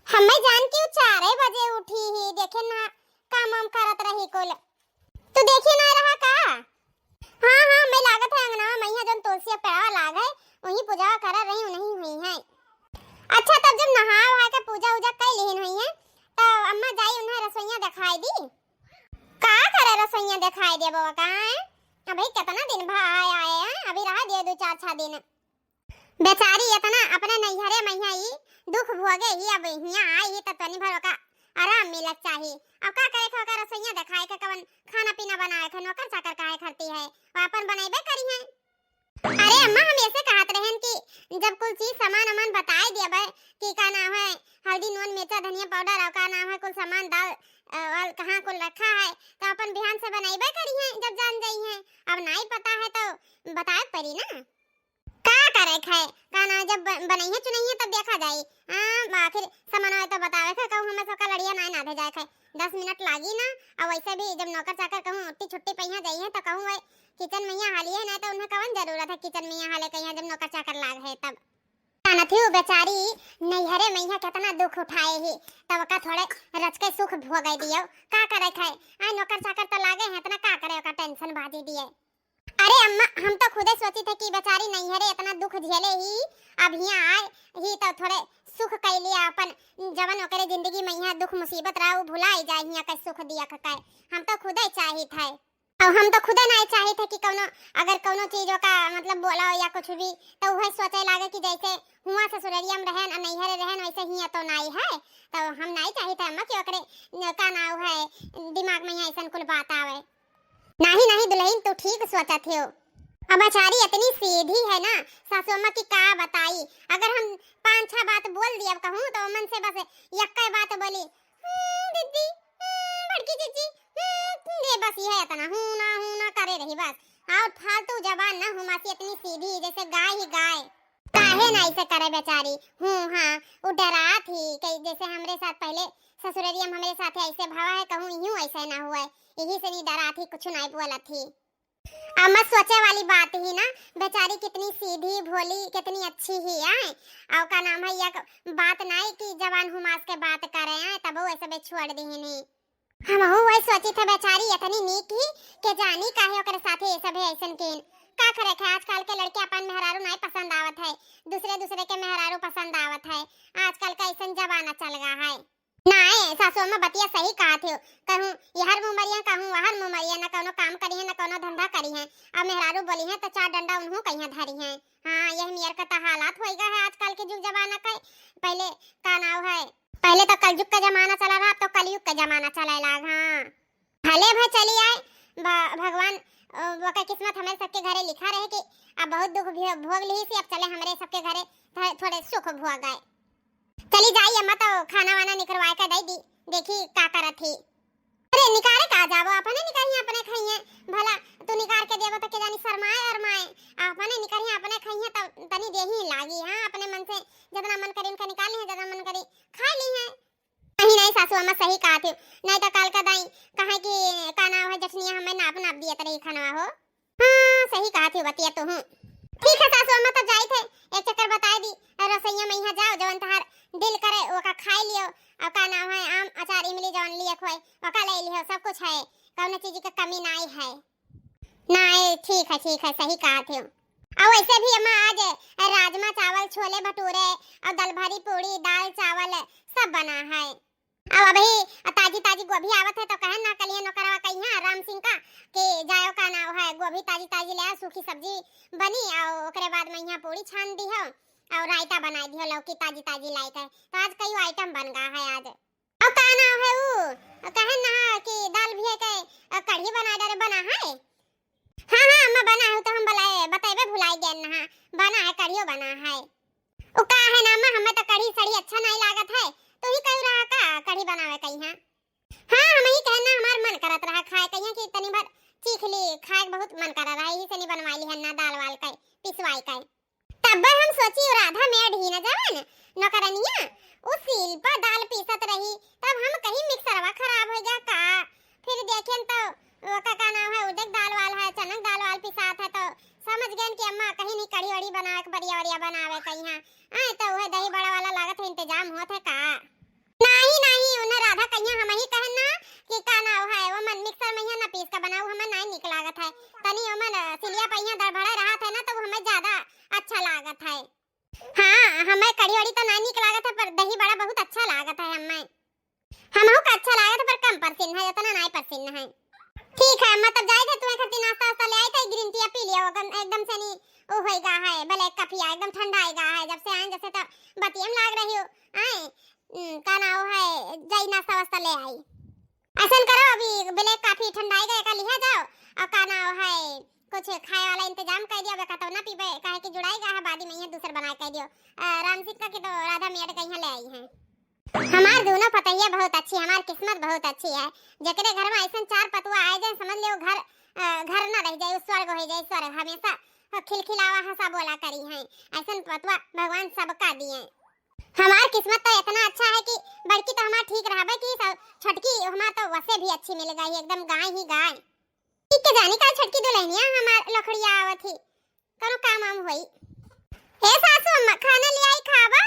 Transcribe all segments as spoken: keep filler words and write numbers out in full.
हमें जान के उ चारे बजे उठी ही, देखे ना काम वाम करत रही कुल। तू देखी ना रहा का? हाँ, हाँ, मैं लागत है अंगना में यहाँ जौन तुलसी का पेड़वा लाग है, वहीं पूजा करे रही, उन्हीं हुई है। अच्छा, तब जब नहा वहा के पूजा उजा कर लिहिन हुई है, तो अम्मा जाई उन्हें रसोइया दिखाई दी। का करे रसोइया दिखाई दे बउआ का है? अभी कितना दिन भा आए, आए हैं, अभी रहा दे दो चार छह दिन। बेचारी इतना अपने नैहरे में ही दुख भोगे ही, अब हियाँ आई ही तो तनी भर ओका आराम मिलक चाही। अब का करे के ओका रसोइया देखाए के, कवन खाना पीना बनाए के, नौकर चाकर काहे खरती है, वो अपन बनैबे करी है। अरे अम्मा, हम ऐसे कहत रहन कि जब कुल चीज सामान वामान बताए दियबे कि का नाम है, हल्दी, नून, मिर्चा, धनिया पाउडर और का नाम है, कुल सामान, दाल, अ, वाल कहाँ कुल रखा है, तो अपन बिहान से बनैबे करी है, जब जान जाई है। अब नाई पता है तो बताए पड़ी ना। का करे खाए, का ना, जब ब-, बनइहे चुनइहे तब देखा जाई। हाँ, आखिर समनवा तो बतावे के कहूँ, हमें सबका लड़िया नाय नाधे जाए खाए, दस मिनट लागी ना। और वैसे भी जब नौकर चाकर कहूँ उट्टी छुट्टी पहिया जाइए तो कहूँ वही किचन में यहाँ हालिए ना, तो उन्हें कवन जरूरत है किचन में यहाँ हाले कहिया जब नौकर चाकर लाग है तब। जानत ही उ बेचारी नैहरे में यहाँ कितना दुख उठाए ही, तब का थोड़े रच के सुख भोगे दियो। का करे खाए, आ नौकर चाकर तो लागे हैं इतना, का करे ओका टेंशन बाजी दिए। अरे अम्मा, हम तो खुदे सोची थे कि बेचारी नैहरे इतना दुख झेले ही, अब हियाँ आए ही तो थोड़े सुख कैली अपन, जवन ओकरे जिंदगी में यहाँ दुख मुसीबत रहा, उ भुलाई जाए हियाँ के सुख दिया के। हम तो खुदे चाही थे, अब हम तो खुदे नहीं चाही थे कि कौनो, अगर कौनो चीज का मतलब बोला या कुछ भी, तो वह सोचे लागे कि जैसे हुआ ससुररिया में रहन और नैहरे रहन, वैसे हियाँ तो नहीं है। तो हम नहीं चाही थे अम्मा कि ओकरे न-, का नाव है, दिमाग में यहाँ ऐसन कुल बात आवे। नहीं, नहीं दुल्हन, तू ठीक सोचत हो। अब बेचारी इतनी सीधी है ना सासू अम्मा की, का बताई। अगर हम पाँच छह बात बोल दिया कहूँ तो मन से बस यक्के बात बोली, "हम्म, दीदी, हम्म, बड़की जीजी, हम्म, ये बस यह इतना हूँ ना, हूँ ना करे रही बस। और फालतू जबान ना हुमासी, इतनी सीधी जैसे गाय ही गाय।" काहे ना ऐसे करे बेचारी? हूँ, हाँ, उ डरात ही कि जैसे हमरे साथ पहले ससुररिया में हमरे साथ ऐसे भवा है, कहूँ यूं ऐसे ना हुए, यही से नहीं डरात ही, कुछ नहीं बोलत ही। अब मत सोचे वाली बात ही ना, बेचारी कितनी सीधी भोली, कितनी अच्छी ही है। और का नाम है, एक बात नहीं कि जबान हुमास के बात करे हैं, तब वो ऐसे बे छोड़ दी नहीं। हमहू वही सोची थे, बेचारी इतनी नीक ही, के जानी काहे ओकरे साथे ये सब है ऐसन केन। का करे खे, आजकल के लड़के अपन मेहरारू नाय पसंद आवत है, दूसरे दूसरे के मेहरारू पसंद आवत है। आजकल का ऐसन जमाना चल गया है। नाय, सासू अम्मा बतिया सही कहत हो, कहूँ यहर मुमरिया, कहूँ वहर मुमरिया, न कौनो काम करी है, न कौनो धंधा करी है। अब मेहरारू बोली है तो चार डंडा उन्हों कहिया धरी है। हाँ, यह मेर का तो हालात होई गए है आजकल के जुग जमाना का। पहले का नाव है, पहले तो कलयुग का जमाना चला रहा, अब तो कलयुग का जमाना चले लाग। हाँ, भले भाई चली आए, ब-, भगवान, अ, ओकर किस्मत हमारे सबके घरे लिखा रहे कि अब बहुत दुख भी भोग ली से, अब चले हमारे सबके घरे थ-, थोड़े सुख भोग आए। चली जाई अम्मा, तो खाना वाना निकरवाए के दे दी, देखी का करत ही। अरे निकारे का जाबो, अपने निकरिहे, अपने खाइहे। भला तू निकार के देबो तो के जानी शर्माए अरमाए। अपने निकरिहे, अपने खाइहे, तब तनी देही लागी। हाँ, अपने मन से जितना मन करी उनका निकाल लिहे, जितना मन करी खा लिहे। नहीं, नहीं, सासू अम्मा सही कहत हो, नहीं तो काल का दाई कहे कि का नाव है, जठनिया हमें नाप नाप दियत रही खनवा हो। हाँ, सही कहत हो बतिया तो हूँ। ठीक है सासू अम्मा, तब जाई थे, एक चक्कर बताए दी, रसोइया में यहाँ जाओ, जवन तहार दिल करे ओका खाए लियो, और का नाव है, आम अचार इमली जवन लिए खोए, ओका ले लियो, सब कुछ है, कौनो चीज की कमी नाई है। नाई, ठीक है, ठीक है, सही कहत हो। और वैसे भी अम्मा आज राजमा चावल, छोले भटूरे और दाल भरी पूड़ी, दाल चावल सब बना है। अब अभी ताजी ताजी गोभी आवत है तो कहन ना कलिए नौकरवा कहिया राम सिंह का कि जायो का नाव है, गोभी ताजी ताजी ले आ, सूखी सब्जी बनी और ओकरे बाद में यहाँ पूड़ी छान दी हो और रायता बनाई दी हो लौकी ताजी ताजी लाई के। तो आज कई आइटम बन गया है आज। और का नाव है ऊ? कहन ना कि दाल भी है के, अ, कढ़ी बना डरे बना है। हाँ, हाँ, अम्मा बना है, तो हम बलाए, बतैबे भुलाई गए ना, बना है, कढ़ियो बना है। ओ का है ना अम्मा, हमें तो कढ़ी सढ़ी अच्छा नहीं लागत है, तो ही कहू रहा का कढ़ी बनावे कही है। हाँ, हम ही कहना हमार मन करत रहा खाए कहिए कि तनी भर चीख ली, खाए के बहुत मन करत रहा, यही से नहीं बनवाई ली है ना दाल वाल का, पिसवाई का। तब हम सोची, "ओ राधा मेड ही न जवन नौकरनिया, उ सील पर दाल पीसत रही, तब हम कहीं मिक्सरवा खराब हो गया का?" फिर देखेन तो ओका का नाम है, उड़द दाल वाल है, चनक दाल वाल पिसात है, तो समझ गए कि अम्मा कहीं नहीं कढ़ी वढ़ी बनावे के, बढ़िया बढ़िया बनावे कहीं। हाँ, आए तो वह दही बड़ा वाला लागत है, इंतजाम होत है का? नाहीं, नाहीं, उन्हें राधा कहिया हम ही कहन ना कि का नाव है, वो मन मिक्सर में यहाँ ना पीस के बनाऊ, हमें नाहीं निक लागत है। तनी वो मन सिलिया पहिया दड़बड़े रहत है ना, तो वो हमें ज्यादा अच्छा लागत है। हाँ, हमें कढ़ी वढ़ी तो नाहीं निक लागत है, पर दही बड़ा बहुत अच्छा लागत है हमें। हमहू का अच्छा लागत है, पर कम परसिन है, इतना नाहीं परसिन है। ठीक है अम्मा, तब जाए थे, तुम्हें खातिर नाश्ता वास्ता ले आई थे, ग्रीन टी पी लिया, एकदम, एकदम से नहीं वो होएगा है, ब्लैक कॉफी आ, एकदम ठंडा आएगा है। जब से आए, जब से तो बतियम लाग रही हो, आए, हम्म, का नाव है, जाई नाश्ता वास्ता ले आई। ऐसन करो, अभी ब्लैक कॉफी ठंडाई गए का लिहा जाओ, और का नाव है, कुछ खाए वाला इंतजाम कर दिया, बेका तो ना पीबे, काहे कि जुड़ाई गया है, बाद में यहाँ दूसर बनाए कर दियो। अ, राम सिंह का के तो राधा मेड कहीं ले आई हैं। हमार दोनों पतैया बहुत अच्छी, हमार किस्मत बहुत अच्छी है। जेकरे घर में ऐसन चार पतुआ आए जाए, समझ लियो घर, अ, घर ना रह जाए, स्वर्ग हो जाए, स्वर्ग। हमेशा खिलखिलावा हंसा बोला करी हैं। ऐसन पतुआ भगवान सबका दिए। हमार किस्मत तो इतना अच्छा है कि बड़की तो हमार ठीक रहबे की, सब छोटकी हमार तो वसे भी अच्छी मिल गई, एकदम गाय ही गाय। ठीक के जानी का छोटकी दुल्हनिया हमार लखड़िया आवत ही, कौनो काम वाम होई। हे सासू अम्मा, खाना ले आई, खाबो?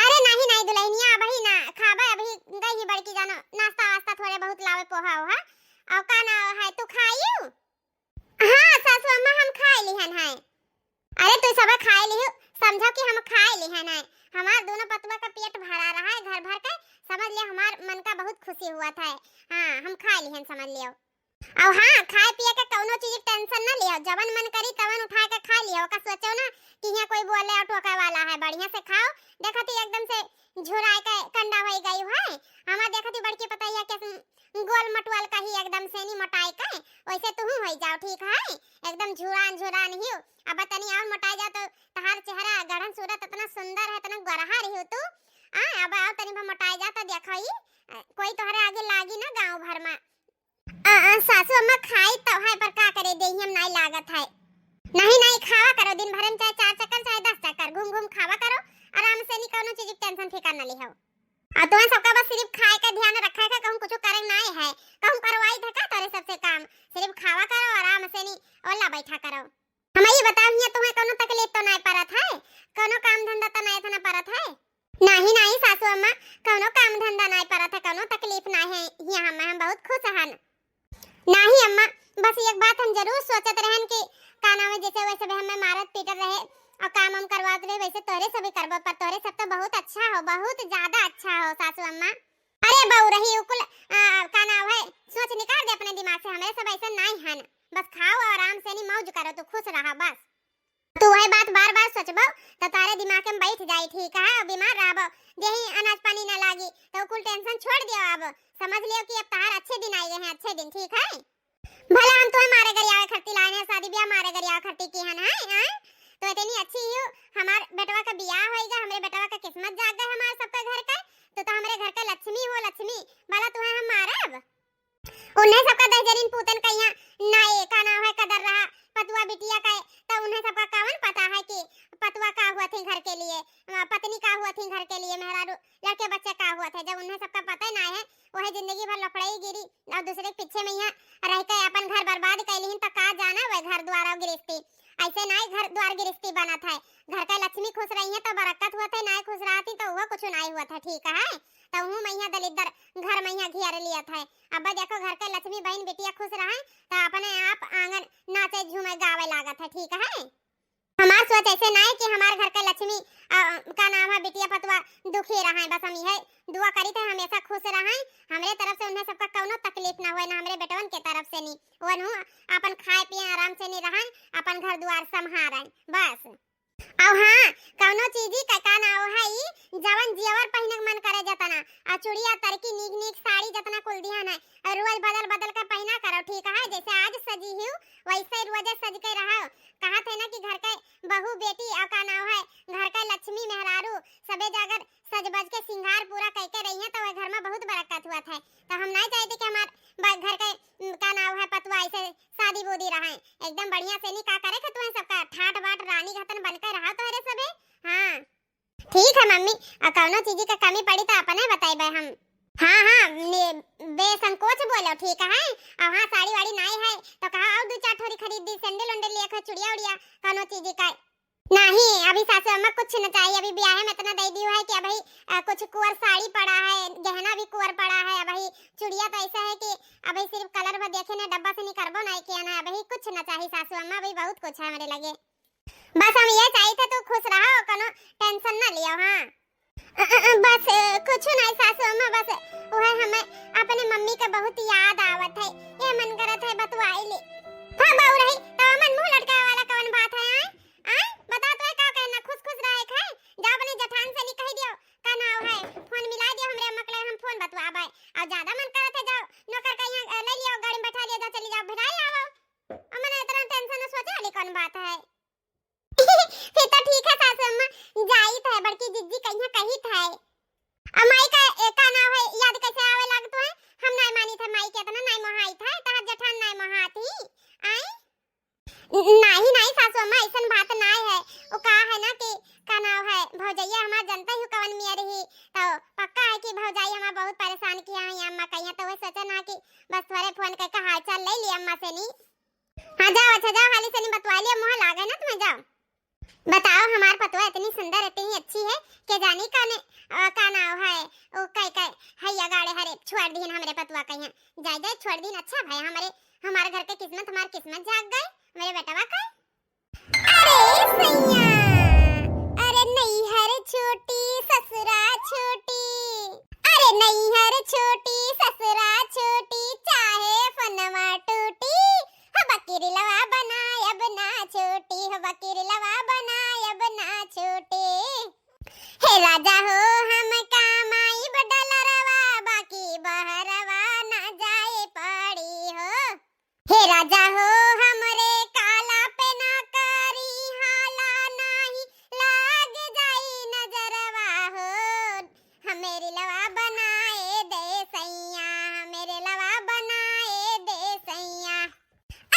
अरे नाहीं, नाहीं दुल्हनिया, अबही ना खाबे, अबही गई ही बड़की जानो नाश्ता वास्ता थोड़े बहुत लावे, पोहा ओहा। और का नाव है, तू खाइयो? हाँ सासू अम्मा, हम खाए लिहन है। अरे तू सब खाए लिहू, समझो कि हम खाए लिहन है। हमार दोनों पतुआ का पेट भरा रहा है घर भर के, समझ लियो हमार मन का बहुत खुशी हुआ था। हाँ, हम खाए लिहन, समझ लियो। और हाँ, खाए पिए के कौनो चीज के टेंशन ना लियो, जवन मन करी तवन उठा के खा लियो, ओका सोचो ना कि यहाँ कोई बोले और टोके वाला है। बढ़िया से खाओ, देखत ही एकदम से झुराए के कंडा होई गई है। हमार देखत ही बड़की पतैया के गोल मटोल का ही एकदम से नहीं मोटाए के, वैसे तुहू होई जाओ, ठीक है? एकदम झुरान झुरान हियो। अब तनी और मोटाए जाओ तो तहार चेहरा गढ़न सूरत इतना सुंदर है, इतना गोरहा रही हो तू। आ, अब और तनी भर मोटाए जाओ तो देखो ही, अ, कोई तोहरे आगे लागी ना गाँव भर में। आ, आ, सासू अम्मा खाई तो है, पर का करे, देही हम नाई लागत है। नहीं, नहीं, खावा करो, दिन भर में चाहे चार चक्कर, चाहे दस चक्कर घूम घूम खावा करो, आराम से, नहीं कौनो चीज के टेंशन फिकर न लिहो। और तुम्हें सबका बस सिर्फ खाए का ध्यान रखे का, कहूँ कुछ करे नाई है, कहूँ करवाई था का तोरे सबसे काम, सिर्फ खावा करो, आराम से नहीं ओला बैठा करो। हम ये बताओ, हियाँ तुम्हें कौनो तकलीफ तो नाई परत है, कौनो काम धंधा तो नाई इतना परत है? नहीं, नहीं सासू अम्मा, कौनो काम धंधा नाई परत है, कौनो तकलीफ नाई है, हियाँ हम, हम बहुत खुश हन। नहीं अम्मा, बस एक बात हम जरूर सोचत रहन कि का नाम है, जैसे वैसे भी हमें मारत पीटत रहे और काम हम करवात रहे, वैसे तोरे सब भी करबो, पर तोरे सब तो बहुत अच्छा हो, बहुत ज्यादा अच्छा हो सासू अम्मा। अरे बहू रही उकुल, आ, का नाम है, सोच निकाल दे अपने दिमाग से, हमरे सब ऐसा नाई हन। बस खाओ और आराम से नहीं मौज करो, तू खुश रहा बस। तू वही बात बार बार सोचबो तो तारे दिमाग में बैठ जाई, ठीक है? और बीमार रहबो, देही अनाज पानी ना लागी, तो कुल टेंशन छोड़ दियो। अब समझ लियो कि अब तार अच्छे दिन आई गए हैं, अच्छे दिन, ठीक है? भला हम तुम्हें मारे गरियावे खरती लाए हैं, शादी ब्याह मारे गरियावे खरती की हन, हैं? हैं? तो इतनी अच्छी ही हो, हमार बेटवा का बियाह होइगा, हमरे बेटवा का किस्मत जाग गए हमारे सबका घर का, तो, तो हमरे घर का लक्ष्मी हो, लक्ष्मी, भला तुम्हें हम मारब? उन्हें सबका दस जनिन पूतन कहिया नाए का नाम है कदर रहा पतुआ बिटिया का, तो उन्हें सबका कवन पता है कि पतुआ का हुआ थी घर के लिए, अ, पत्नी का हुआ थी घर के लिए, मेहरारू लड़के बच्चे का हुआ थे। जब उन्हें सबका पता ही ना है, वही जिंदगी भर लफड़ाई गिरी और दूसरे के पीछे में यहाँ रह के अपन घर बर्बाद कर लीन, तो का जाना वह घर द्वार और गिरस्ती। ऐसे नाई घर द्वार गिरस्ती बनत है। घर का लक्ष्मी खुश रही है तो बरकत हुआ थे, नाई खुश रहती तो वो कुछ नाई हुआ था, ठीक है? तो हूँ मैया दलिद्दर घर मैया घेर लिया था। अब देखो घर के लक्ष्मी बहन बिटिया खुश रहे तो अपने आप आंगन नाचे झूमे गावे लागत है, ठीक है? हमार सोच ऐसे ना है कि हमार घर के लक्ष्मी, अ, का नाम है, बिटिया पतुआ दुखी रहे। बस हम यह दुआ करी थे हमेशा खुश रहे, हमरे तरफ से उन्हें सबका कौनो तकलीफ ना हुए, ना हमरे बेटवन के तरफ से नहीं। वनहु अपन खाए पिए आराम से नहीं रहन, अपन घर द्वार संभारन बस। और हाँ, कौनो चीजी का, का नाव है ई, जवन जेवर पहिने के मन करे जतना, आ चूड़िया तरकी नीक नीक साड़ी जतना कुल दिहन है, और रोज बदल बदल के पहिना करो, ठीक है? जैसे आज सजी हूँ वैसे रोजे सज के रहो। कहा थे ना कि घर के बहू बेटी और का नाव है, घर के लक्ष्मी मेहरारू सबे जागर सज बज के सिंगार पूरा करके रही है तो वह घर में बहुत बरकत हुआ था। तो हम नहीं चाहते कि हमार ब-, घर के, उम, का नाव है, पतुआ ऐसे शादी बूदी रहे, एकदम बढ़िया से नहीं का करे के तुम्हें सबका ठाट बाट रानी घतन बन के रहो तोहरे सबे। हाँ ठीक है मम्मी, और कौनो चीज का कमी पड़ी तो अपने बताइबे हम। हाँ हाँ, ने-, बेसंकोच बोलो, ठीक है? और हाँ, साड़ी वाड़ी नाई है तो कहा और दो चार ठोरी खरीद दी, सैंडल उंडल लिया, चुड़िया उड़िया, कौनो चीज का। नहीं, अभी सासू अम्मा कुछ न चाहिए, अभी ब्याहे में इतना दे दियो है कि अभी, अ, कुछ कुंवर साड़ी पड़ा है, गहना भी कुंवर पड़ा है, अभी चुड़िया तो ऐसा है कि अभी सिर्फ colour भर देखे न, डब्बा से निकरबो नहीं किया ना, अभी कुछ न चाहिए सासू अम्मा, अभी बहुत कुछ है हमरे लगे। बस हम ये चाहिए थे तू खुश रहो, कोनो tension न लियो। हाँ। अ, अ, अ, बस, अ, कुछ नहीं सासू अम्मा, बस वह हमें अपने मम्मी का बहुत याद आवत है, ये मन करत है बतवाई ले। हाँ बहू रही, तो मन मुंह लटकावे वाला कौन बात है? आय, आय, बता तो का कहना, खुश खुश रहे के है, जाओ अपने जठान से नहीं कह दियो, का नाव है, फोन मिला दियो हमरे अम्मा के, हम फोन बतवाबे। और ज्यादा मन करत है जाओ नौकर का यहाँ, अ, ले लियो, गाड़ी में बैठा लियो, जा चली जाओ, भेटाई आवो। अम्मा ने इतना tension न सोचे वाली कौन बात है? फिर तो ठीक है सासू अम्मा, जाइत है, बड़की जिज्जी कहिया कहित है। अब माई का, ए, का नाव है, याद कैसे आवे लागत है? हम नाई मानित है, माई के इतना नाई मोहाइत है, तहार जठान नाई मोहात ही। आय? नहीं, नहीं सासू अम्मा, ऐसन बात नाई है। वो का है ना कि का नाव है, भौजैया हमार जनता ही कवन मियर ही, तो पक्का है कि भौजाई हमार बहुत परेशान किया है अम्मा कहिया, तो वह सोचा ना कि बस थोड़े फोन करके हाल चाल ले ली अम्मा से नी। हाँ जाओ, अच्छा जाओ, हाली से नहीं बतवा लिया, मुँह लागे ना तुम्हें, जाओ। बताओ, हमार पतोह इतनी सुंदर, इतनी अच्छी है, के जानी काने, अ, का नाव है, ओ कह कह, हैया गाड़े हरे, छोड़ दीन हमरे पतोह कहिया, जाए जाए छोड़ दीन, अच्छा भाई हमरे, हमारे घर के किस्मत, हमार किस्मत जाग गए, मेरे बेटवा का। अरे सैया, अरे नैहर छोटी, ससुरा छोटी, अरे नैहर छोटी, ससुरा छोटी, चाहे फोनवा टूटी, हो बकिरलवा बनायब ना छोटी, हो बकिरलवा बनायब ना छोटी। हे राजा हो, हम कमाइब डलरवा, बाकी बहरवा ना जाए पड़ी हो। हे राजा हो, हमरे काला पे ना करी हाला, नाही लाग जाई नजरवा हो। हमें रिलवा बनाए दे सैया, हमें रिलवा बनाए दे सैया।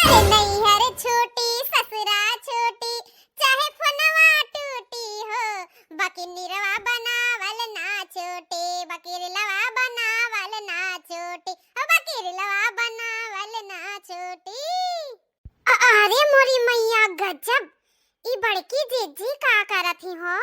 अरे नैहर छोटी, ससुरा छोटी, चाहे फोनवा टूटी हो, बाकी निरवा बनावल ना छोटी, बाकी रिलवा बनावल ना छोटी, ओ बाकी रिलवा बनावल ना छोटी। अ-, अरे मोरी मैया गजब, ई बड़की जीजी का करत ही हो?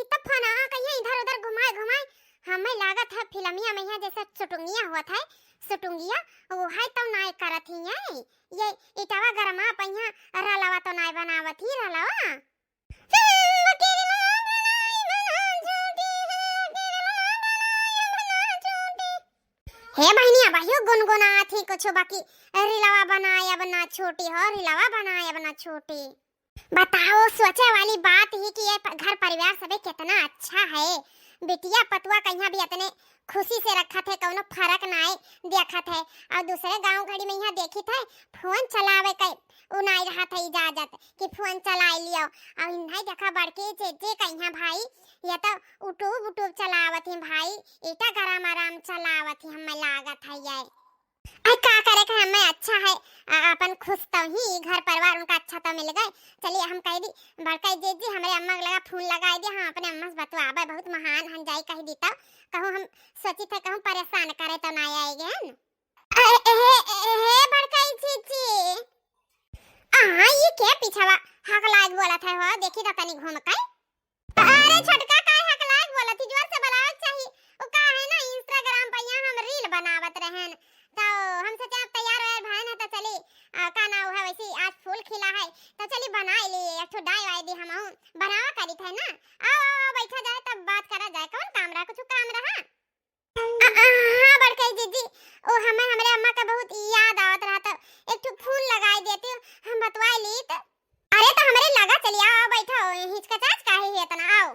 ई त फोनवा कहिया इधर उधर घुमाए घुमाए, हमें लागत है फिल्मिया में यहाँ जैसे सुटुंगिया होत है, सुटुंगिया, वो है तो नाय करत ही है। ये इटावा गरमा पहिया रलवा तो नाय बनावत ही रलवा। हे बहिनी, अब आयो गुनगुनात ही कुछ बाकी, रिलवा बनायब ना छोटी हो, रिलवा बनायब ना छोटी। बताओ, सोचे वाली बात ही कि ये प-, घर परिवार सबे कितना अच्छा है। बिटिया पतुआ कहिया भी इतने खुशी से रखत है, कौनो फर्क नाय देखत है। और दूसरे गाँव घड़ी में यहाँ देखित है, फोन चलावे के उ नाय रहत है इजाजत कि फोन चलाए लियो। और इन्हें देखा बड़की जीजी कहिया भाई, ये तो उटूब उटूब चलावत ही भाई, इटा गरम आराम चलावत ही, हमें लागत है ये। अरे का करे के, हमें अच्छा है, अ-, अपन खुश तो ही, घर परिवार उनका अच्छा तो मिल गए। चलिए हम कह दी, बड़काई जीजी हमरे अम्मा के लगा फोन लगाए दे, हम अपने अम्मा से बतवाबे, बहुत महान हन जाई कह दी तो, कहूँ हम सोची थे कहूँ परेशान करे तो ना आएगे हन। ए, ए, हे, ए, हे बड़काई जीजी, आ, ये के पीछवा हकलाए बोलत है हो, देखी तो तनी घूम के। अरे छोटका, काहे हकलाए बोलत ही? जोर से बोलावे के चाही। उ का है ना, Instagram पे यहाँ हम reel बनावत रहन, तो हम सोचे अब तैयार वैयार भयन है तो चली, आ, का नाव है वैसे आज फूल खिला है, तो चली बनाए ली, एक ठो डाई वाई दी हमहू बनावा करी थे ना। आओ, आओ, आओ, बैठा जाए तब बात करा जाए। कौन काम रहा? कुछ काम रहा? अ, अ, हाँ बड़काई जीजी, ओ हमें हमरे अम्मा का बहुत याद आवत रहा, तो एक ठो फोन लगाए देती, हम बतवाए ली तो। अरे तो हमरे लगा चली आओ, आओ बैठो, हिचकचाच काहे है इतना, आओ।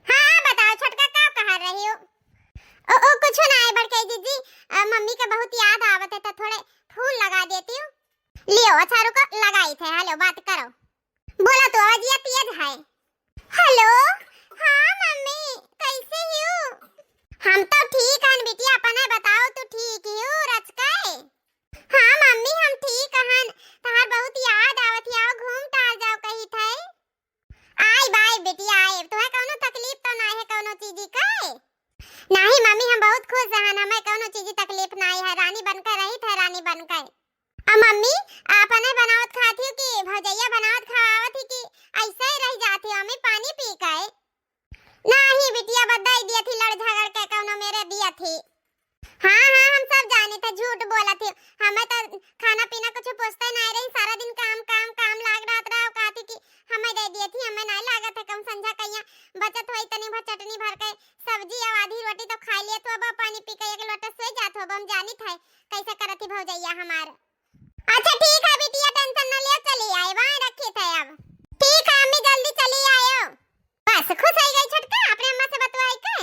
हाँ, हाँ, बताओ छोटका, का कह रही हो? ओ, ओ, कुछ ना है बड़काई जीजी, अ, मम्मी के बहुत याद आवत है तो थोड़े फोन लगा देती हूँ। लियो, अच्छा रुको, लगाई थे, हेलो, बात करो। बोला तो, आवाजिया तेज है। हेलो, हाँ मम्मी, कैसे हो? हम तो ठीक हन बिटिया, अपने बताओ, तू ठीक हो रचकाए? हाँ मम्मी, हम ठीक हन, तहार बहुत याद आवत है, आओ घूम टहल जाओ कही थे। आई बाई बिटिया, आई, तुम्हें कौनो तकलीफ तो ना है कौनो चीजी का? नहीं मम्मी, हम बहुत खुश रहन, हमें कौनो चीजी तकलीफ ना है, रानी बनकर रही थे, रानी बनकर। आ मम्मी, अपने बनावत खात ही कि भौजैया बनावत खवावत ही कि ऐसा? बचत होई तनी भर चटनी भर के सब्जी और आधी रोटी तो खाई लिया, तो अब पानी पी के एक लोटा सोई जात हो, अब हम जानित है कैसे करत ही भौजैया हमार। अच्छा ठीक है बिटिया, tension न लियो, चली आए, वहाँ रखी थे अब। ठीक है अम्मी, जल्दी चली आयो। बस खुश हो गई छोटका अपने अम्मा से बतवाई के।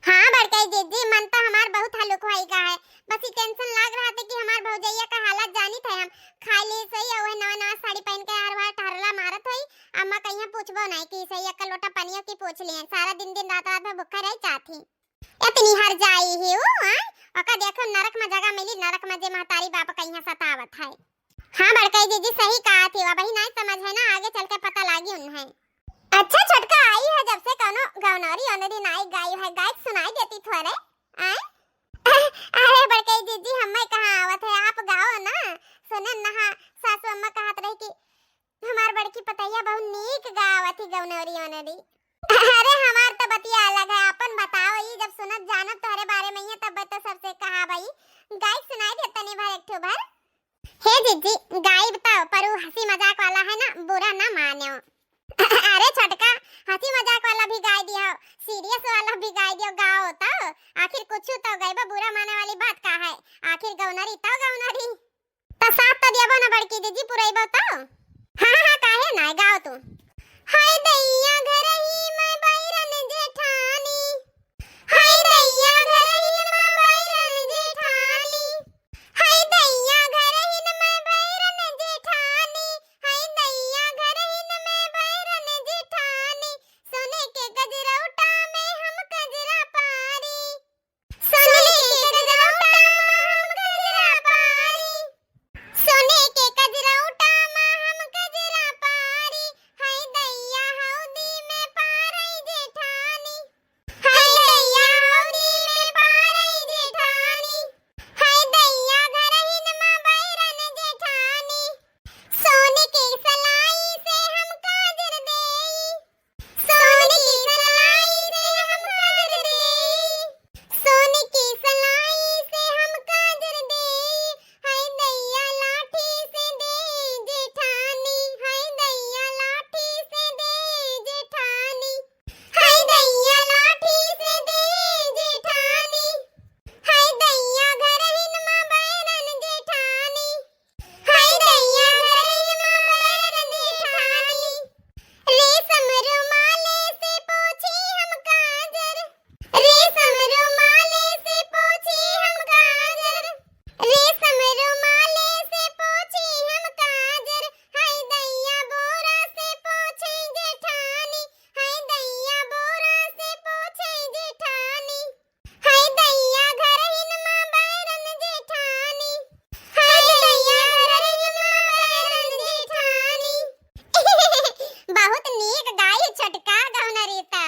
हाँ बड़कई जीजी, मन तो हमार बहुत हलुक होई गा है, बस ई tension लाग रहा था कि हमार भौजैया का हालत जानित है हम। खाली सही है, वही नवा नवा साड़ी पहन के हर बार टहरला मारत होई, अम्मा कहिया पूछबो नहीं कि सही एक लोटा पनियो की पूछ लिए, सारा दिन दिन रात रात भर भूखा रही चाहती। इतनी हर जाई ही ऊ, हाँ? ओका देखो नरक में जगह मिली, नरक में जे महतारी बाप कहिया सतावत है। हाँ बड़कई जीजी सही कहा थी, अब ही नहीं समझ है ना, आगे चल के पता लागी उन्हें। अच्छा छोटका आई है जब से कौनो गौनौरी ओनरी नाई गाई है, गाय सुनाई देती थोरे, आए? अरे बड़कई जीजी हमें कहाँ आवत है, आप गाओ ना। सुने नहा सासू अम्मा कहत रही कि हमार बड़की पतैया बहुत नीक गावत ही गौनौरी ओनरी। अरे हमार तो बतिया अलग है, अपन बताओ, ई जब सुनत जानब तोहरे बारे में ही तब तो सबसे कहा भाई। गाय सुनाई दे तनी भर एक ठो भर। हे जीजी, गाइब तो, पर ऊ हंसी मजाक वाला है ना, बुरा ना मानो। अरे छोटका, हंसी मजाक वाला भी गाय दियो, serious वाला भी गाय दियो, गाओ तो। आखिर कुछ तो गइबो, बुरा माने वाली बात का है? आखिर गौनरी तो गौनरी। तो साथ तो दियबो ना बड़की जीजी, पुरैबो तो। हाँ, हाँ, काहे ना, गाओ तू। हाय दैया घरही में बैरन जेठानी, हाय दैया घरही में बैरन जेठानी, हाय दैया घरहिन में बैरन जेठानी, हाय दैया घरहिन में बैरन जेठानी, सोने के गजरौटा में हम कजरा पारी। सोने के गजरौटा में हम कजरा पारी, सोने के गजरौटा में हम कजरा पारी, हाय दैया हौदी में पारई जेठानी। हाय दैया हौदी में पारई जेठानी, हाय दैया घरहिन मा बैरन जेठानी। सोन के सलाई से हम काजर देई, सोन के सलाई से हम काजर देई, सोन के सलाई से हम काजर देई। हाय दैया लाठी से देई जेठानी, हाय दैया लाठी से देई जेठानी। हाय दैया लाठी से देई जेठानी, हाय दैया घरहिन मा बैरन जेठानी, हाय दैया घरहिन मा बैरन जेठानी। रेशम रुमाले से पोछी हम काजर, रेशम रुमाले से पोछी हम काजर, रेशम रुमाले से पोछी हम काजर। हाय दैया बोरा से पोछी जेठानी, हाय दैया बोरा से पोछी जेठानी, हाय दैया घरहिन मा बैरन जेठानी, हाय दैया घरहिन मा बैरन जेठानी। बहुत नीक गाई छोटका गौनरी तो।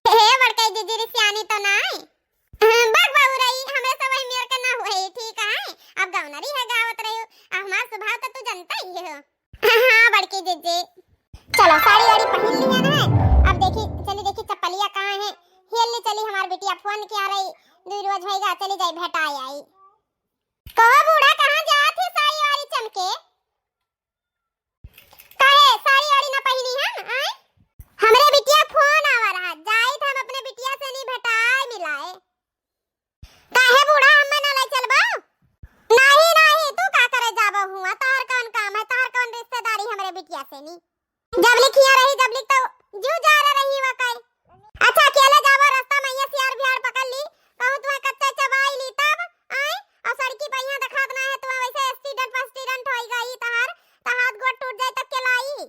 हे बड़कई जीजी रिसियानी तो नाई? बक बउरई, हमरे सब वही मेर के ना हुए, ठीक है? अब गौनरी है गावत रही, अब हमार स्वभाव तो तू जनता ही हो। हाँ बड़की जीजी। चलो साड़ी वाड़ी पहन लिया ना, अब देखी चली, देखी चप्पलिया कहाँ है, हेल ली चली, हमार बिटिया फोन किया रही, दुई रोज होइगा, चली जाई भेटाई आई। कहो बूढ़ा कहाँ जात है साड़ी वाड़ी चमके? काहे साड़ी वाड़ी ना पहिनी हम, आय? हमरे बिटिया फोन आवा रहा, जाइत हम अपने बिटिया से नहीं भेटाए मिलाए। काहे बूढ़ा हमें ना ले चलबो? नहीं, नहीं, तू का करे जाबो हुआ? तोहर कौन काम है? तोहर कौन रिश्तेदारी हमरे बिटिया से नहीं? जब लिखिया रही, जब लिख तो जू जा रही वा कई। अच्छा, अकेले जाबो, रास्ता में ये सियार बिहार पकड़ ली, कहूँ तुम्हें कच्चा चबाई ली तब, आय? और सड़की पे यहाँ दिखात ना है, तुम्हें वैसे accident वैक्सीडेंट होई गई, तहार, तहार हाथ गोड़ टूट जाए तब के लाई?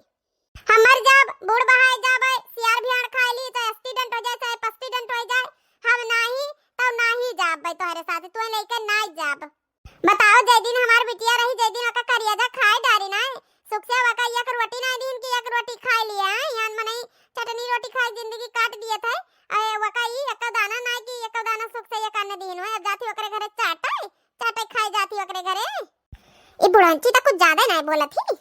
हम मर जाब, बूढ़ बहाए जाबे, सियार बिहार खाए ली, चाहे accident हो जाए, चाहे पस्टिडेंट हो जाए, हम नाही, तब नाही जाबे तोहरे साथ, तुम्हें लेके नाही जाब। बताओ, जे दिन हमार बिटिया रही, जे दिन ओका करियाजा खाए डारी ना, सुख से ओका एक रोटी ना दीन कि एक रोटी खाए लिए, हैं? यान मनई चटनी रोटी खाए जिंदगी काट दिए थे। अरे ओका ई एक दाना ना कि एक दाना सुख से एक अन्न दीन हो। अब जाती ओकरे घरे चाटे, चाटे खाए जाती ओकरे घरे। ई बुढ़ंची तो कुछ ज्यादा ना बोलत ही।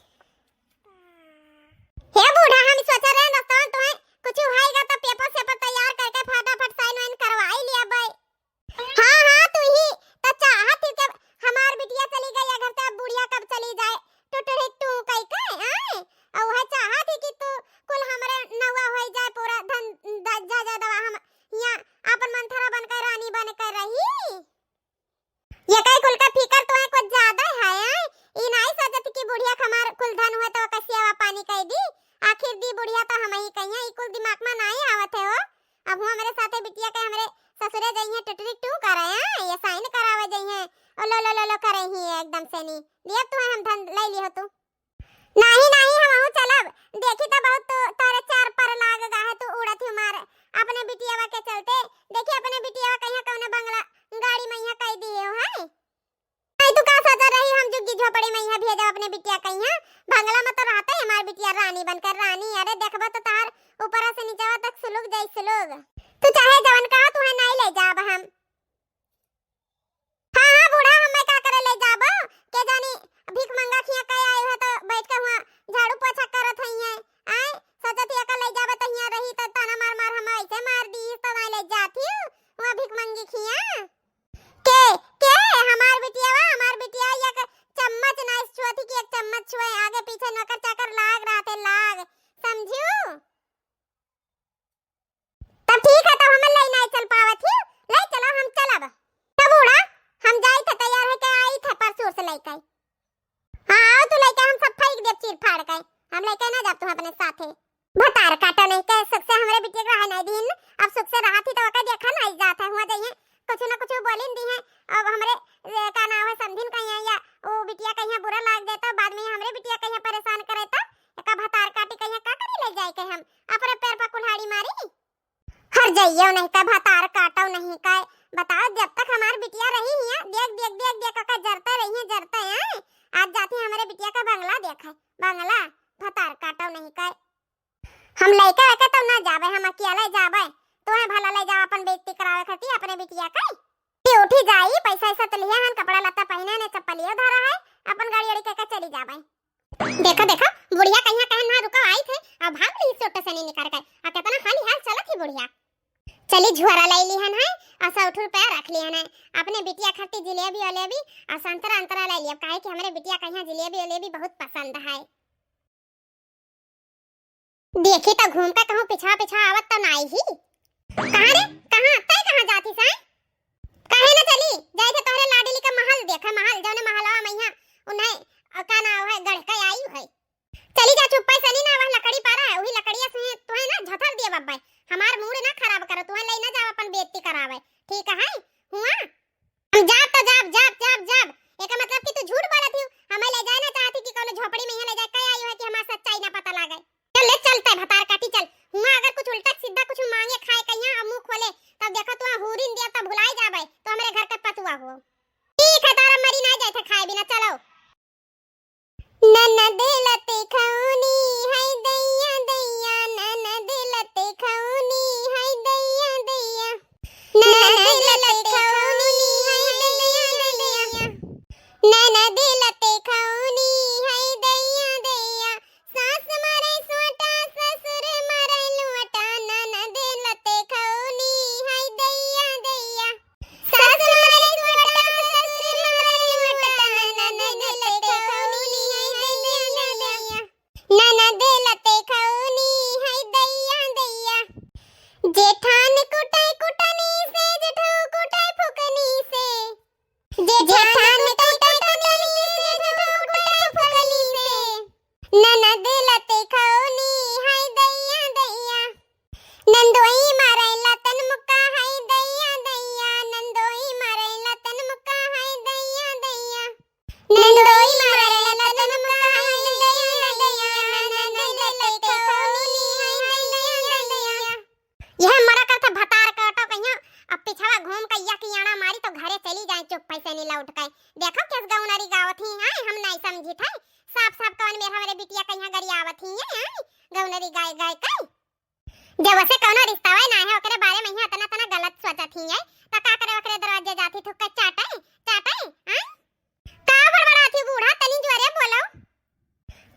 हे बूढ़ा, हम सोचे रहे रस्ता में तुम्हें कुछ होएगा तो पेपर सेपर तैयार करके फटाफट साइन वाइन करवाई लिया बे। हाँ, हाँ, तू ही तो चाहत थी कि हमार बिटिया चली गई है घर से, अब बुढ़िया कब चली जाए, टुटुरी टू कई के, आए? और वह चाहत थी कि तू कुल हमरे नवा होई जाए, पूरा धन द-, कुल दिमाग मा नाहीं आवत है हो। अब हुआँ हमरे साथे बिटिया के हमरे ससुरे जइहैं, टिटरी टू करे, हाँ, ये साइन करावे जइहैं। ओ लो लो लो लो करे ही एकदम से नी। दिया तुहैं हम धन लइ लिहो तू। नाहीं नाहीं, हमहू चलब। देखी त बहुत तू, तोरे चार पर लाग गा है, तू उड़त ही मार अपने बिटियावा के चलते। देखी अपने बिटियावा कहिया कौने बंगला गाड़ी मा इहाँ कइ दिहे हो, हैं? नहीं, तू का सोचत रही, हम झुग्गी झोपड़ी मा इहाँ भेजब अपने बिटिया कहिया? बंगला मा तो रहत है हमार बिटिया रानी बनकर रानी। अरे देखबो तो तहार ऊपरा से नीचवा तक सुलुग जाई सुलुग। तू चाहे जवन कहा, तुहैं नाहीं लइ जाब हम। हाँ हाँ बूढ़ा, हमें का करे लइ जाबो? के जानी भीख मंगा खिया कहे आए है तो बैठ के हुआँ झाड़ू पोछा करत हइहैं। आए सोचत ही एका लइ जाबो तो हियाँ रही तो ताना मार मार हम ऐसे मार दी तो नाहीं लइ जात ही हुआँ भीख मंगी खिया। के, के? हमार बिटिया वा, हमार बिटिया एक चम्मच नाहीं छुअत ही कि एक चम्मच छुए, आगे पीछे नौकर चाकर लाग रहत है, लाग, समझिउ? तब ठीक है, तब हम लइ नाहीं चल पावत ही, लइ चलो, हम चलब। तब बूढ़ा, हम जाई थे, तैयार होके आई थे परसों से लइके। हाँ, आओ तू लइके, हम सब फेंक देब चीर फाड़ के। हम लइके ना जाब तू अपने साथे। भतार काटो नहीं के, सुख से हमरे बिटिया के रहे नहीं दीन। अब सुख से रहत ही तो ओके देखा नहीं जात है, हुआँ जइहैं कुछ ना कुछ बोलिन दीहैं। अब हमरे, ए, का नाम है, समधिन कहिया या वो बिटिया कहिया बुरा लाग जाए तो बाद मा हमरे बिटिया कहिया परेशान करे तो एका भतार काटी कहिया का करी लइ जाए के हम अपने पैर पर कुल्हाड़ी मारी। हर जाइयो नहीं का भतार काटो नहीं का। बताओ, जब तक हमार बिटिया रही हियाँ, देख, देख, देख, देख, ओका जरते रहिहैं, जरते हैं। आज जाती हमरे बिटिया का बंगला देखे, बंगला, भतार काटो नहीं का। हम लइके वइके तो ना जाबे, हम अकेले जाबे। तुहैं भला लइ जाओ अपन बेइज्जती करावे खातिर अपने बिटिया के। ये उठी जाई, पैसा ऐसा तो लिया हन, कपड़ा लत्ता पहिने ने, चप्पलियो धरा है, अपन गाड़ी वाड़ी कह के चली जाबे। देखो, देखो, बुढ़िया कहिया कहन ना रुको, आई थे, अब भाग ली सोटे से नहीं निकाल के। आ कितना हाली हाल चलत ही बुढ़िया। चली झोरा लइ लिहन है, आ सौ ठो रुपया रख लिहन है। अपने बिटिया खातिर जिलेबी उलेबी, आ संतरा अंतरा लइ लिया, काहे कि हमरे बिटिया कहिया जिलेबी उलेबी बहुत पसंद है। देखी तो घूम के कहूँ पिछवा पिछवा आवत तो नाहीं ही। कहाँ रे, कहाँ, तै कहाँ जात ही साईं? काहे ना चली, जाए थे तोहरे लाडली का महल देखे, महल, जौने महलवा मा इहाँ उन्हें, अ, का नाम है, गढ़ के आई है। चली जा चुप्पे से नी ना, वह लकड़ी पारा है, वही लकड़िया से तुहैं ना झथर दिया बब्बे। हमार मूड ना खराब करो, तुहैं लइ ना जाओ अपन बेइज्जती करावे, ठीक है? हुआँ हम जाब तो जाब, जाब, जाब, जाब। एका मतलब कि तू झूठ बोलत हियो, हमें ले जाए ना चाहती कि कौनो झोपड़ी मा इहाँ ले जाए, कहे आई है कि हमार सच्चाई ना पता लागे। चल ले, चलते भतार काटी, चल। हुआँ अगर कुछ उल्टा सीधा कुछ मांगे खाए कहिया और मुँह खोले, तब देखो तू हुरिन दिया तब भुलाई जाबे, तो हमरे घर के पतुआ हो। ठीक है, तारा मरी ना जाए थे खाए बिना, चलो। ननद लते खौनी है दैया दैया, ननद लते खौनी है दैया दैया। ननद लते खौनी है दैया दैया। ननद लते खौनी है दैया दैया। सास मारे सोटा, ससुर मारे लोटा, ननद लते खौनी है दैया दैया। सास मारे सोटा, ससुर मारे लोटा, ननद लते खौनी है दैया दैया। ननद लते खौनी है दैया दैया। जेठान कुटै कुटनी से, जेठो कुटै फुकनी से। जेठान कुटै कुटनी से, जेठो कुटै फुकनी से। ननद लते खौनी है दैया दैया। नंदोई मारै लतन मुक्का है दैया दैया। नंदोई मारै लतन मुक्का है दैया दैया। नंदोई मारै लतन मुक्का है दैया दैया। ननद लते खौनी है दैया दैया। यह मरा करत भतार काटो कहियो, अब पिछवा घूम के या कियाना मारी तो घरे चली जाए चुप्पे से नी लौट के। देखो केस गौनरी गावत ही हैं, हम नाहीं समझी थे। साफ साफ कौन मेर हमरे बिटिया कहिया गरियावत ही हैं, हैं? गौनरी गाय गाय के। जब उसे कौनो रिश्ता हुए ना है, ओकरे बारे मा इहाँ इतना इतना गलत सोचत ही हैं, तो का करे ओकरे दरवाजे जाती थुक के चाटे, चाटे, हैं? का बड़बड़ात ही बूढ़ा, तनी जोरे बोलो।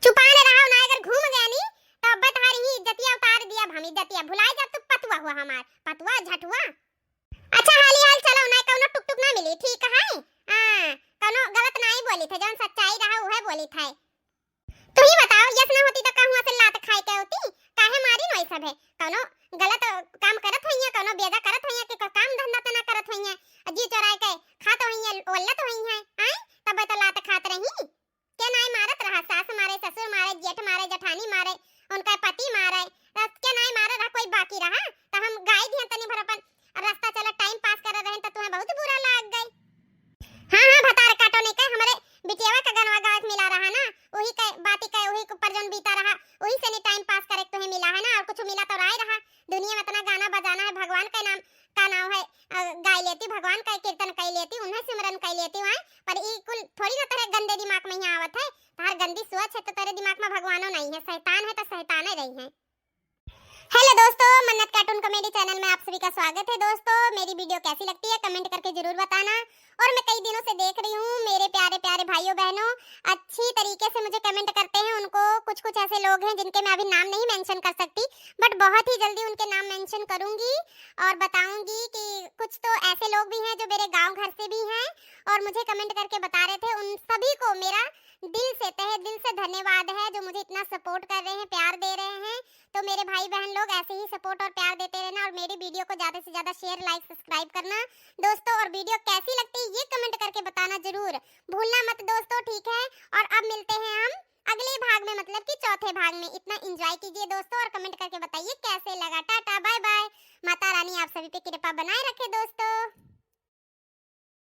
चुपान रहो ना, अगर घूम गया नी, तो अब्बे तुम्हारी ही इज्जतिया उतार दिया, हम इज्जतिया भुलाई जा, तू पतुआ हुआ हमार, पतुआ झटुआ। अच्छा, हाली हाल चलो ना, कौनो टुक टुक ना मिली, ठीक है? हाँ, कौनो गलत नाहीं बोली थे, जौन सच्चाई रहा उहे बोली थे। तू ही बताओ, यस ना होती तो का हुआँ से लात खाए के होती? काहे मारी नो ऐसा भे? कौनो गलत काम करत होइया, कौनो बेजा करत होइया कि कोई काम धंधा तो ना करत होइया? जी चोराए के खात होइया, ओल्लत होइया, आए? तब तो लात खात रही। के नाई मारत रहा, सास मारे, ससुर मारे, जेठ मारे, जेठानी मारे, उनका पति मारे, बस के नाई मारत लेती, उन्हें सिमरन कइ लेती हुआँ, पर ई कुल थोड़ी ना तोरे गंदे दिमाग में ही आवत है। तोहर गंदी सोच है तो तोरे दिमाग में भगवानो नहीं है, शैतान है तो शैताने रही है। हेलो दोस्तों, मन्नत कार्टून कॉमेडी चैनल में आप सभी का स्वागत है। दोस्तों, मेरी वीडियो कैसी लगती है कमेंट करके जरूर बताना। और मैं कई दिनों से देख रही हूँ मेरे प्यारे प्यारे भाइयों बहनों, अच्छी तरीके से मुझे कमेंट करते हैं। उनको कुछ कुछ ऐसे लोग हैं जिनके मैं अभी नाम नहीं मेंशन कर सकती, बट बहुत ही जल्दी उनके नाम मेंशन करूँगी और बताऊँगी कि कुछ तो ऐसे लोग भी हैं जो मेरे गाँव घर से भी हैं और मुझे कमेंट करके बता रहे थे। उन सभी को मेरा दिल से, तहे दिल से धन्यवाद है जो मुझे इतना सपोर्ट कर रहे हैं, प्यार दे रहे हैं। तो मेरे भाई बहन लोग, ऐसे ही सपोर्ट और प्यार देते रहना और मेरी वीडियो को ज़्यादा से ज़्यादा शेयर, लाइक, सब्सक्राइब करना दोस्तों। और वीडियो कैसी लगती है ये कमेंट करके बताना जरूर भूलना मत दोस्तों, ठीक है? और अब मिलते हैं हम अगले भाग में, मतलब कि चौथे भाग में। इतना एंजॉय कीजिए दोस्तों और कमेंट करके बताइए कैसे लगा। Ta ta, bye bye. Mata Rani आप सभी पे कृपा बनाए रखे दोस्तों।